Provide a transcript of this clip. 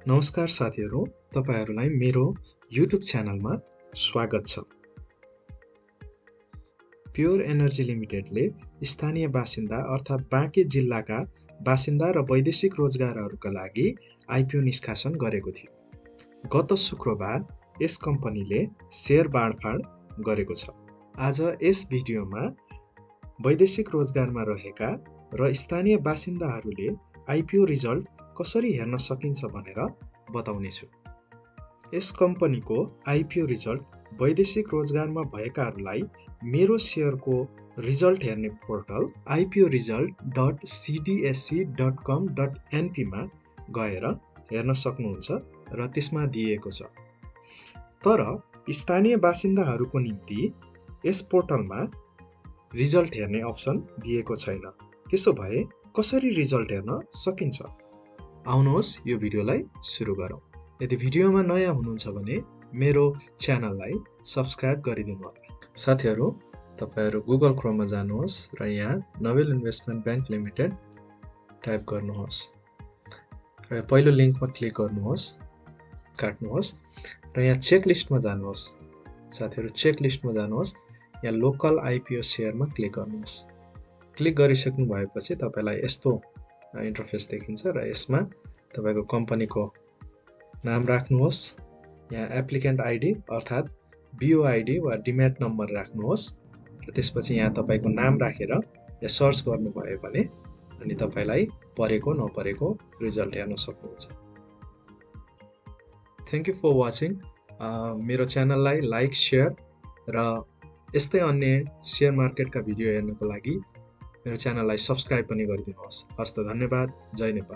नमस्कार साथीहरू, तपाईहरूलाई मेरो युट्युब च्यानलमा स्वागत छ। प्योर एनर्जी लिमिटेडले स्थानीय बासिन्दा अर्थात् बाँके जिल्लाका बासिन्दा र वैदेशिक रोजगारहरूका लागि आइपिओ निष्कासन गरेको थियो। गत शुक्रबार यस कम्पनीले सेयर बाँडफाँड गरेको छ। आज यस भिडियोमा वैदेशिक रोजगारमा रहेका र स्थानीय बासिन्दाहरूले आइपिओ रिजल्ट कसरी हेर्न सकिन्छ भनेर बताउनेछु। यस कम्पनीको आइपिओ रिजल्ट वैदेशिक रोजगारमा भएकाहरूलाई मेरो सेयरको रिजल्ट हेर्ने पोर्टल ipioresult.cdsc.com.np मा गएर हेर्न सक्नुहुन्छ र त्यसमा दिएको छ। तर स्थानीय बासिन्दाहरूको निम्ति यस पोर्टलमा रिजल्ट हेर्ने अप्सन दिएको छैन। त्यसो भए कसरी रिजल्ट हेर्न सकिन्छ? आउनुहोस् यो भिडियोलाई सुरु गरौँ। यदि भिडियोमा नयाँ हुनुहुन्छ भने मेरो च्यानललाई सब्स्क्राइब गरिदिनु होला। साथीहरू, तपाईहरू गुगल क्रोममा जानुहोस् र यहाँ Nobel investment bank limited type गर्नुहोस् र पहिलो लिङ्कमा क्लिक गर्नुहोस्, काट्नुहोस् र यहाँ चेक लिस्टमा जानुहोस्। साथीहरू, चेक लिस्टमा जानुहोस्, यहाँ लोकल आइपिओ सेयरमा क्लिक गर्नुहोस्। क्लिक गरिसक्नु भएपछि तपाईलाई यस्तो इन्टरफेस देखिन्छ र यसमा तपाईको कम्पनीको नाम राख्नुहोस्। यहाँ एप्लिकेन्ट आइडी अर्थात् बिओआइडी वा डिम्याट नम्बर राख्नुहोस् र त्यसपछि यहाँ तपाईको नाम राखेर यहाँ सर्च गर्नुभयो भने अनि तपाईलाई परेको नपरेको रिजल्ट हेर्न सक्नुहुन्छ। Thank you for watching. मेरो च्यानललाई लाइक, सेयर र यस्तै अन्य सेयर मार्केटका भिडियो हेर्नको लागि मेरो च्यानललाई सब्स्क्राइब पनि गरिदिनुहोस्। हस्त, धन्यवाद। जय नेपाल।